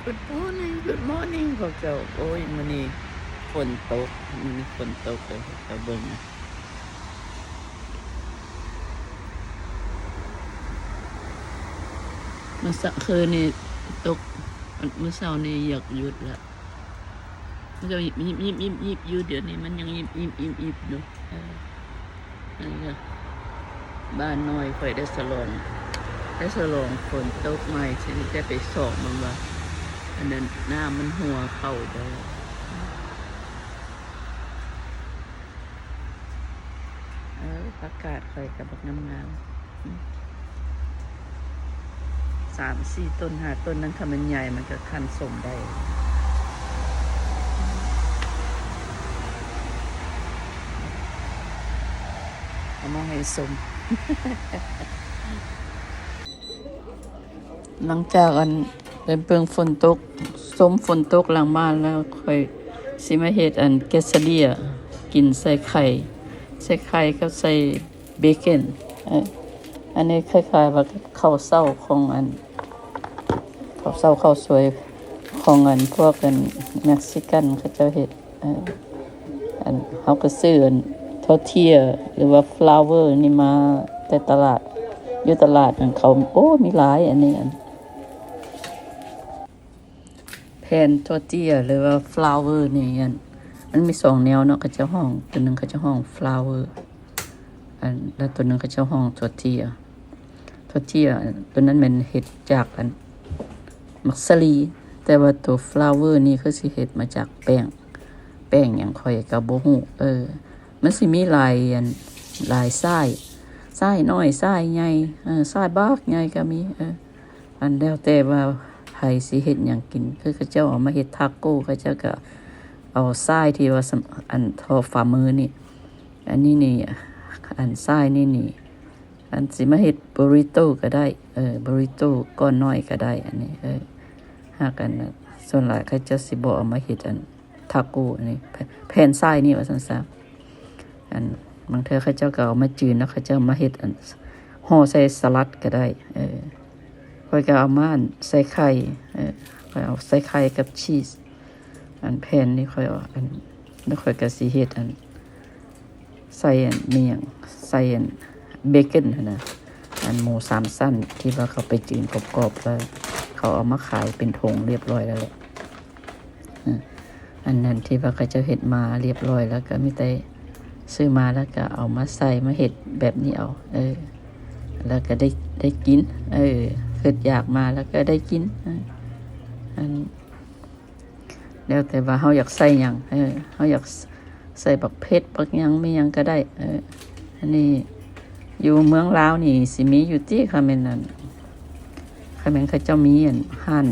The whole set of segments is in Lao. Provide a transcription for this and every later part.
Good morning, good morning ພວກເຈົ້າ. ໂອ້ຍ ມື້ນີ້ຝົນຕົກ, ມື້ນີ້ຝົນຕົກເດີ ພວກເຈົ້າເບິ່ງ. ມື້ເຊົ້າ ຄືນນີ້ຕົກ, ມື້ເຊົ້ານີ້ຢາກຢຸດລະ. ມັນກໍຍິບໆໆໆຢູ່, ດຽວນີ້ມັນຍັງຍິບໆໆຢູ່. ເອີ ອັນນີ້ກໍບ້ານນ້ອຍຂ້ອຍໄດ້ສະຫຼອງ, ໄດ້ສະຫຼອງຝົນຕົກໃໝ່. ຊິໄດ້ໄປສ່ອງເບິ່ງວ່າ ອັນນັ້ນ ນ້ຳມັນຮົ່ວເຂົ້າບໍ່. ເອີ ຜັກກາດຂ້ອຍກໍບັກງາມໆ. ສາມສີ່ຕົ້ນ ຫ້າຕົ້ນນັ້ນ ຖ້າມັນໃຫຍ່ມັນກໍຄັ້ນສົ້ມໄດ້. ເອົາມາໃຫ້ຊົມ. ຫຼັງຈາກອັນໄດ້ເບິ່ງຝົນຕົກ, ຊົມຝົນຕົກຫຼັງບ້ານແລ້ວ, ຂ້ອຍຊິມາເຮັດອັນແກສຊາເດຍ ກິນໃສ່ໄຂ່, ໃສ່ໄຂ່ກັບໃສ່ ເບເກັນ. ເອີ ອັນນີ້ຄ້າຍໆວ່າເຂົ້າເຊົ້າຂອງອັນ ເຂົ້າເຊົ້າເຂົ້າສວຍຂອງອັນພວກອັນເມັກຊິກັນເຂົາເຈົ້າເຮັດ. ເອີ ອັນເຮົາກໍຊື້ອັນທໍເທຍ ຫຼືວ່າຟລາວເວີນີ້ມາແຕ່ຕະຫຼາດ, ຢູ່ຕະຫຼາດນັ້ນເຂົາ ໂອ້ ມີຫຼາຍ. ອັນນີ້ອັນ ແຜ່ນທໍເທຍ ຫຼືວ່າຟລາວເວີນີ້ ອັນ ມັນມີສອງແນວເນາະ ເຂົາເຈົ້າຮ້ອງ, ຕົວໜຶ່ງເຂົາເຈົ້າຮ້ອງຟລາວເວີ ອັນ ແລ້ວຕົວໜຶ່ງເຂົາເຈົ້າຮ້ອງທໍເທຍ. ທໍເທຍ ອັນ ຕົວນັ້ນແມ່ນເຮັດຈາກ ອັນ ໝາກສາລີ, ແຕ່ວ່າຕົວຟລາວເວີນີ້ຄືຊິເຮັດມາຈາກແປ້ງ, ແປ້ງຫຍັງຂ້ອຍກໍບໍ່ຮູ້. ເອີ ມັນຊິມີຫຼາຍ ອັນ ຫຼາຍຊາຍ, ຊາຍນ້ອຍ ຊາຍໃຫຍ່, ເອີ ຊາຍບັກໃຫຍ່ກໍມີ. ເອີ ອັນ ແລ້ວແຕ່ວ່າໃຜຊິເຮັດຫຍັງກິນ. ຄືເຂົາເຈົ້າເອົາມາເຮັດທາໂກ້ ເຂົາເຈົ້າກໍເອົາຊາຍທີ່ວ່າ ອັນ ທໍ່ຝ່າມືນີ້, ອັນນີ້ນີ້ ອັນຊາຍນີ້ນີ້ ອັນຊິມາເຮັດບູຣິໂຕກໍໄດ້, ເອີ ບູຣິໂຕກ້ອນນ້ອຍກໍໄດ້. ອັນນີ້ ເອີ ຫາກອັນ ສ່ວນຫຼາຍເຂົາເຈົ້າຊິບໍ່ເອົາມາເຮັດອັນ ທາໂກ້ ອັນນີ້ ແຜ່ນຊາຍນີ້ວ່າຊັ້ນຊະ. ອັນ ບາງເທື່ອເຂົາເຈົ້າກໍເອົາມາຈືນ ແລ້ວເຂົາເຈົ້າມາເຮັດອັນ ຫໍ່ໃສ່ສະຫຼັດກໍໄດ້. ເອີ ຂ້ອຍກໍເອົາມາອັນໃສ່ໄຂ່, ເອີ ຂ້ອຍເອົາໃສ່ໄຂ່ກັບຊີສ. ອັນແຜ່ນນີ້ຂ້ອຍເອົາອັນ ແລ້ວຂ້ອຍກໍຊິເຮັດອັນ ໃສ່ອັນ ມີຫຍັງ ໃສ່ອັນເບເກັນຫັ້ນນະ, ອັນໝູສາມຊັ້ນທີ່ວ່າເຂົາໄປຈືນກອບໆ ແລ້ວເຂົາເອົາມາຂາຍເປັນຖົງລຽບຮ້ອຍແລ້ວແຫຼະ. ເອີ ອັນນັ້ນທີ່ວ່າເຂົາເຈົ້າເຮັດມາລຽບຮ້ອຍແລ້ວ ກໍມີແຕ່ຊື້ມາແລ້ວກໍເອົາມາໃສ່ ມາເຮັດແບບນີ້ເອົາ. ເອີ ແລ້ວກໍໄດ້ ໄດ້ກິນ. ເອີ ຄິດຢາກມາແລ້ວກໍໄດ້ກິນ. ເອີ ອັນ ແລ້ວແຕ່ວ່າເຮົາຢາກໃສ່ຫຍັງ, ເອີ ເຮົາຢາກໃສ່ບັກເຜັດ ບັກຫຍັງ ມີຫຍັງກໍໄດ້. ເອີ ອັນນີ້ຢູ່ເມືອງລາວນີ້ຊິມີຢູ່ຕິ? ຄັນແມ່ນອັນ ຄັນແມ່ນເຂົາເຈົ້າມີອັນຮ້ານ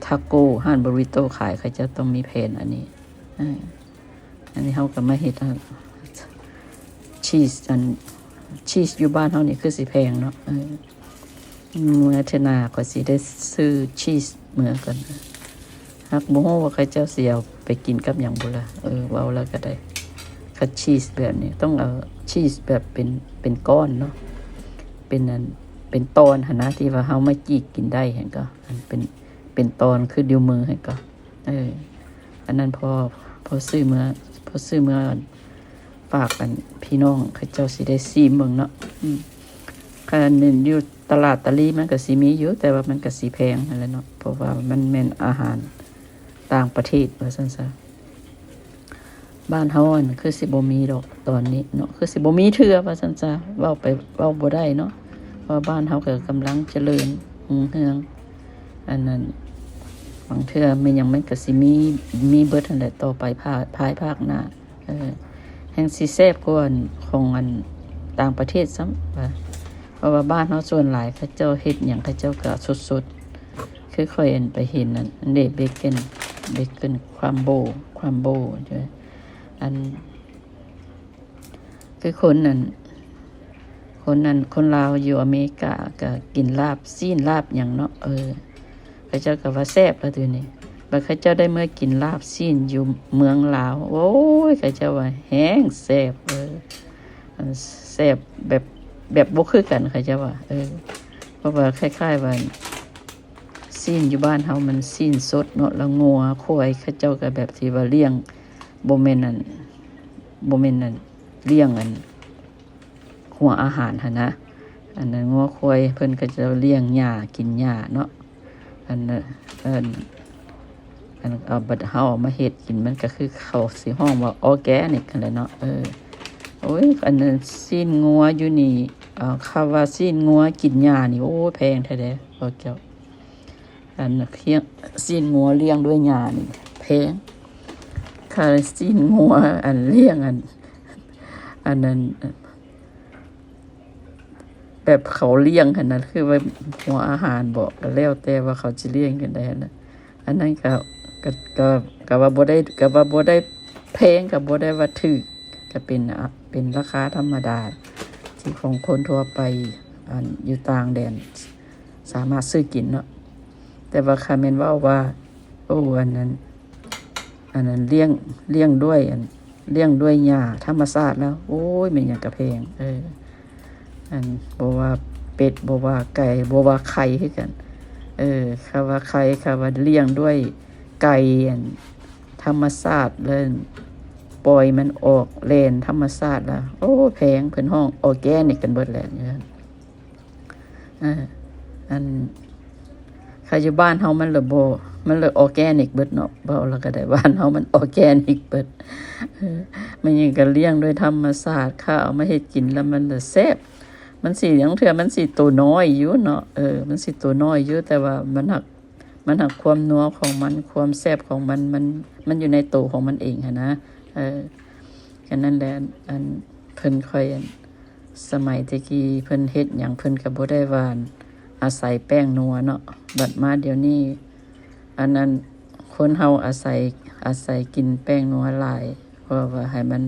ທາໂກ້ ຮ້ານບູຣິໂຕຂາຍ ເຂົາເຈົ້າຕ້ອງມີແຜ່ນອັນນີ້. ເອີ ອັນນີ້ເຮົາກໍມາເຮັດອັນ ຊີສ ອັນ ຊີສຢູ່ບ້ານເຮົານີ້ຄືຊິແພງເນາະ. ເອີ ເມື່ອເທື່ອໜ້າຂ້ອຍຊິໄດ້ຊື້ຊີສເມືອກ່ອນ. ຫາກບໍ່ຮູ້ວ່າເຂົາເຈົ້າຊິເອົາໄປກິນກັບຫຍັງບຸລະ. ເອີ ເວົ້າແລ້ວກໍໄດ້ ຄັນຊີສແບບນີ້ຕ້ອງເອົາຊີສແບບເປັນ ເປັນກ້ອນເນາະ, ເປັນອັນ ເປັນຕອນຫັ້ນນະ ທີ່ວ່າເຮົາມາຈີກກິນໄດ້ຫັ້ນກໍ ອັນເປັນ ເປັນຕອນຄືນິ້ວມືຫັ້ນກໍ. ເອີ ອັນນັ້ນພໍ ພໍຊື້ເມືອ ພໍຊື້ເມືຝາກອັນພີ່ນ້ອງເຂົາເຈົ້າຊິໄດ້ຊີມເບິ່ງເນາະ. ອືມ ຄັນຢູ່ຕະຫຼາດຕາລີມັນກໍຊິມີຢູ່ ແຕ່ວ່າມັນກໍຊິແພງຫັ້ນແຫຼະເນາະ ເພາະວ່າມັນແມ່ນອາຫານຕ່າງປະເທດວ່າຊັ້ນຊະ. ບ້ານເຮົາຫັ້ນຄືຊິບໍ່ມີດອກຕອນນີ້ເນາະ ຄືຊິບໍ່ມີເທື່ອວ່າຊັ້ນຊະ. ເວົ້າໄປເວົ້າບໍ່ໄດ້ເນາະ ເພາະວ່າບ້ານເຮົາກໍກຳລັງຈະເລີນຮຸ່ງເຮືອງ. ອັນນັ້ນ ບາງເທື່ອແມ່ນຫຍັງມັນກໍຊິມີ ມີເບິດຫັ້ນແຫຼະ ຕໍ່ໄປພາຍ ພາຍພາກໜ້າ. ເອີ ແຮ່ງຊິແຊບກວ່າຂອງອັນຕ່າງປະເທດຊ້ຳວ່າ ເພາະວ່າບ້ານເຮົາສ່ວນຫຼາຍເຂົາເຈົ້າເຮັດຫຍັງເຂົາເຈົ້າກໍສົດໆ. ຄືຂ້ອຍອັນໄປເຫັນອັນເດ ເບເກັນ ເບເກັນຄຣັມໂບ ຄຣັມໂບ ອັນ ຄືຄົນນັ້ນ ຄົນນັ້ນ ຄົນລາວຢູ່ອາເມລິກາກໍກິນລາບຊີ້ນລາບຫຍັງເນາະ. ເອີ ເຂົາເຈົ້າກໍວ່າແຊບລະຕິນີ້. ບັດເຂົາເຈົ້າໄດ້ເມືອກິນລາບຊີ້ນຢູ່ເມືອງລາວ ໂອ້ຍ ເຂົາເຈົ້າວ່າແຮງແຊບ. ເອີ ອັນແຊບແບບ ແບບບໍ່ຄືກັນ ເຂົາເຈົ້າວ່າ. ເອີ ເພາະວ່າຄ້າຍໆວ່າ ຊີ້ນຢູ່ບ້ານເຮົາມັນຊີ້ນສົດເນາະ ແລ້ວງົວຄວາຍເຂົາເຈົ້າກໍແບບທີ່ວ່າລ້ຽງ ບໍ່ແມ່ນອັນ ບໍ່ແມ່ນອັນລ້ຽງອັນ ຫົວອາຫານຫັ້ນນະ. ອັນນັ້ນງົວຄວາຍເພິ່ນກໍຈະລ້ຽງຫຍ້າ ກິນຫຍ້າເນາະ. ອັນນັ້ນ ອັນ ອັນເອົາ ບັດເຮົາເອົາມາເຮັດກິນ ມັນກໍຄືເຂົາຊິຮ້ອງວ່າ organic ຫັ້ນແຫຼະເນາະ. ເອີ ໂອ້ຍ ອັນນັ້ນຊີ້ນງົວຢູ່ນີ້ ເອີ ຄຳວ່າຊີ້ນງົວກິນຫຍ້ານີ້ ໂອ້ຍ ແພງແທ້ເດ້ພວກເຈົ້າ. ອັນຊີ້ນງົວລ້ຽງດ້ວຍຫຍ້ານີ້ແພງ. ຄ່າຊີ້ນງົວອັນລ້ຽງອັນ ອັນນັ້ນ ແບບເຂົາລ້ຽງຫັ້ນນະ ຄືວ່າຫົວອາຫານບໍ ກໍແລ້ວແຕ່ວ່າເຂົາຈະລ້ຽງຈັ່ງໃດຫັ້ນນະ. ອັນນັ້ນກໍ ກໍ ກໍ ກໍວ່າບໍ່ໄດ້ ກໍວ່າບໍ່ໄດ້ແພງ ກໍບໍ່ໄດ້ວ່າຖືກ ກໍເປັນ ອາ ເປັນລາຄາທຳມະດາ ທີ່ຂອງຄົນທົ່ວໄປ ອັນ ຢູ່ຕ່າງແດນ ສາມາດຊື້ກິນເນາະ. ແຕ່ວ່າຄັນແມ່ນເວົ້າວ່າ ໂອ້ ອັນນັ້ນ ອັນນັ້ນລ້ຽງ ລ້ຽງດ້ວຍ ອັນ ລ້ຽງດ້ວຍຫຍ້າທຳມະຊາດແລ້ວ ໂອ້ຍ ແມ່ນຫຍັງກະແພງ. ເອີ ອັນ ບໍ່ວ່າເປັດ ບໍ່ວ່າໄກ່ ບໍ່ວ່າໄຂ່ຄືກັນ. ເອີ ຄຳວ່າໄຂ່ ຄຳວ່າລ້ຽງດ້ວຍໄກ່ ອັນ ທຳມະຊາດ ແລ້ວປ່ອຍມັນອອກແລ່ນທຳມະຊາດແລ້ວ ໂອ້ ແພງ. ເພິ່ນຮ້ອງ organic ກັນເບິດແຫຼະ. ເອີ ອັນ ຄ່າຢູ່ບ້ານເຮົາມັນລະບໍ່ ມັນລະ organic ເບິດເນາະ. ເວົ້າລະກໍໄດ້ ບ້ານເຮົາມັນ organic ເບິດ. ເອີ ມັນຍັງກໍລ້ຽງໂດຍທຳມະຊາດ ຂ້າເອົາມາເຮັດກິນລະມັນລະແຊບ. ມັນຊິ ລາງເທື່ອມັນຊິໂຕນ້ອຍຢູ່ເນາະ. ເອີ ມັນຊິໂຕນ້ອຍຢູ່ ແຕ່ວ່າມັນຮັກ ມັນຫາກຄວາມນົວຂອງມັນ ຄວາມແຊບຂອງມັນ ມັນ ມັນຢູ່ໃນໂຕຂອງມັນເອງຫັ້ນນະ. ເອີ ແຄ່ນັ້ນແຫຼະ. ອັນ ເພິ່ນ ຂ້ອຍ ອັນ ສະໄໝແຕ່ກີ້ເພິ່ນເຮັດຫຍັງ ເພິ່ນກໍບໍ່ໄດ້ວ່າອາໄສແປ້ງນົວເນາະ. ບັດມາດຽວນີ້ ອັນນັ້ນ ຄົນເຮົາອາໄສ ອາໄສກິນແປ້ງນົວຫຼາຍ ເພາະວ່າໃຫ້ມັນ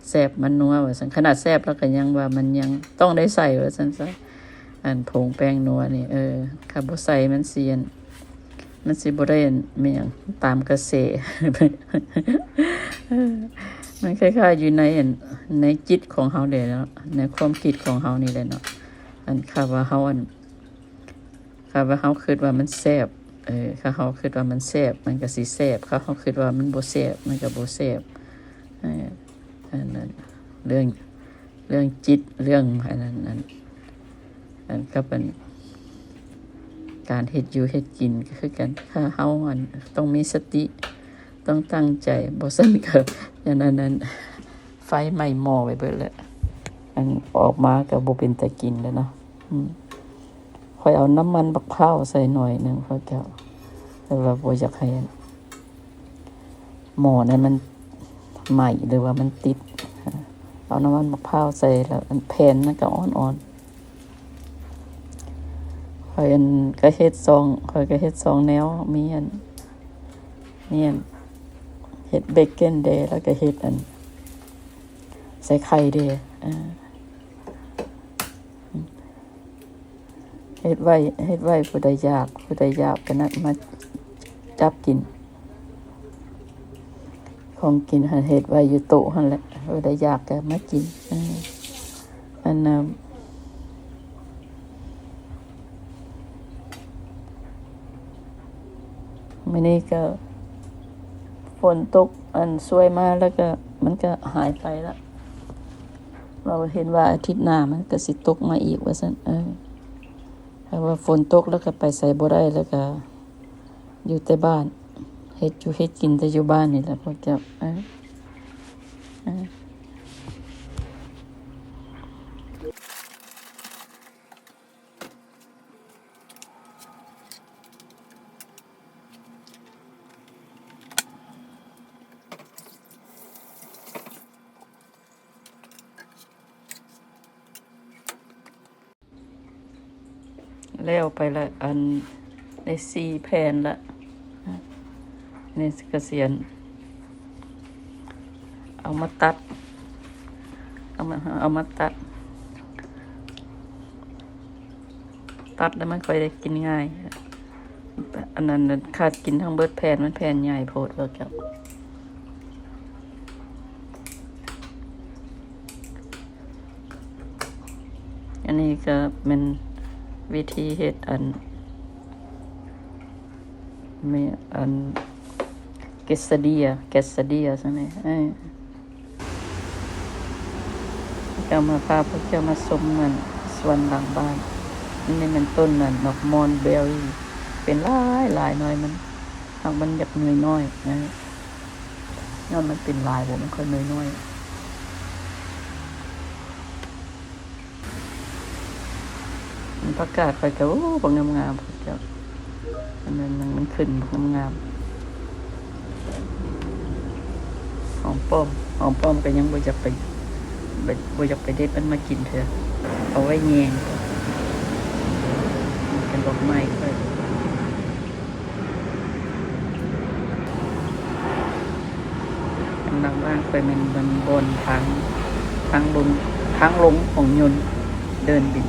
ແຊບມັນນົວວ່າຊັ້ນ. ຂະໜາດແຊບແລ້ວກໍຍັງວ່າມັນຍັງຕ້ອງໄດ້ໃສ່ວ່າຊັ້ນຊະ ອັນຜົງແປ້ງນົວນີ້. ເອີ ຖ້າບໍ່ໃສ່ມັນຊິ ອັນ ມັນຊິບໍ່ໄດ້ ອັນ ແມ່ນຫຍັງ ຕາມກະແສ. ມັນຄ້າຍໆຢູ່ໃນ ອັນ ໃນຈິດຂອງເຮົາແຫຼະເນາະ ໃນຄວາມຄິດຂອງເຮົານີ້ແຫຼະເນາະ. ອັນ ຖ້າວ່າເຮົາ ອັນ ຖ້າວ່າເຮົາຄິດວ່າມັນແຊບ ເອີ ຖ້າເຮົາຄິດວ່າມັນແຊບ ມັນກໍຊິແຊບ. ຖ້າເຮົາຄິດວ່າມັນບໍ່ແຊບ ມັນກໍບໍ່ແຊບ. ເອີ ອັນນັ້ນ ເລື່ອງ ເລື່ອງຈິດ ເລື່ອງອັນນັ້ນ ອັນ ອັນກັບອັນການເຮັດຢູ່ເຮັດກິນກໍຄືກັນ. ຖ້າເຮົາ ອັນ ຕ້ອງມີສະຕິ ຕ້ອງຕັ້ງໃຈ ບໍ່ຊັ້ນກໍ ອັນນັ້ນ ອັນ ໄຟໄໝ້ໝໍ້ໄປເບິດແລ້ວ. ອັນ ອອກມາກໍບໍ່ເປັນຕາກິນແລ້ວເນາະ. ອືມ ຂ້ອຍເອົານ້ຳມັນບັກພ້າວໃສ່ໜ້ອຍໜຶ່ງ ພວກເຈົ້າ ແຕ່ວ່າບໍ່ຢາກໃຫ້ໝໍ້ນັ້ນມັນໄໝ້ ຫຼືວ່າມັນຕິດ. ເອົານ້ຳມັນບັກພ້າວໃສ່ແລ້ວ ອັນແຜ່ນມັນກໍອ່ອນໆ. ຂ້ອຍ ອັນ ກໍເຮັດສອງ ຂ້ອຍກໍເຮັດສອງແນວ ມີ ອັນ ມີ ອັນ ເຮັດເບເກັນເດ ແລ້ວກໍເຮັດ ອັນ ໃສ່ໄຂ່ເດ. ເອີ ເຮັດໄວ້ ເຮັດໄວ້ ຜູ້ໃດຢາກ ຜູ້ໃດຢາກກໍນະ ມາຈັບກິນ. ຂອງກິນຫັ້ນເຮັດໄວ້ຢູ່ໂຕະຫັ້ນແຫຼະ ຜູ້ໃດຢາກກໍມາກິນ. ເອີ ອັນນ່າ ມື້ນີ້ກໍຝົນຕົກ ອັນ ຊ່ວຍມາແລ້ວກໍ ມັນກໍຫາຍໄປລະ. ເວົ້າເຫັນວ່າອາທິດໜ້າມັນກໍຊິຕົກມາອີກວ່າຊັ້ນ. ເອີ ຖ້າວ່າຝົນຕົກແລ້ວກໍໄປໃສບໍ່ໄດ້ ແລ້ວກໍຢູ່ແຕ່ບ້ານ ເຮັດຢູ່ເຮັດກິນແຕ່ຢູ່ບ້ານນີ້ແຫຼະພວກເຈົ້າ. ເອີ ເອີ. ແລ້ວໄປລະ ອັນ ໄດ້ສີ່ແຜ່ນລະ. ນີ້ກະຊິ ອັນ ເອົາມາຕັດ ເອົາມາ ເອົາມາຕັດ ຕັດແລ້ວມັນຄ່ອຍໄດ້ກິນງ່າຍ. ອັນນັ້ນຂາດກິນທັງເບິດແຜ່ນ ມັນແຜ່ນໃຫຍ່ໂພດວ່າເຈົ້າ. ອັນນີ້ກໍແມ່ນວິທີເຮັດ ອັນ ມີອັນ quesadilla quesadilla ຊັ້ນແຫຼະ ເອີ ເຈົ້າມາ ພາພວກເຈົ້າມາຊົມອັນສວນຫຼັງບ້ານ. ອັນນີ້ແມ່ນຕົ້ນອັນດອກ mulberry ເປັນຫຼາຍໆໜ່ວຍມັນ ຫາກມັນຢາກໜ່ວຍນ້ອຍ ເອີ ຍ້ອນມັນເປັນຫຼາຍບໍ່ ມັນຄ່ອຍໜ່ວຍນ້ອຍ. ຜັກກາດຂ້ອຍກໍ ໂອ້ ບັກງາມໆ ພວກເຈົ້າ ອັນນັ້ນມັນຂຶ້ນບັກງາມໆ. ຫອມປ້ອມ ຫອມປ້ອມກໍຍັງບໍ່ຢາກໄປ ບໍ່ ບໍ່ຢາກໄປເດັດມັນມາກິນເທື່ອ ເອົາໄວ້ແຍງ ເປັນດອກໄມ້ຂ້ອຍ. ອັນຫຼັງບ້ານຂ້ອຍແມ່ນ ແມ່ນບ່ອນທາງ ທາງລົງ ທາງລົງຂອງຍົນເດີ່ນບິນ.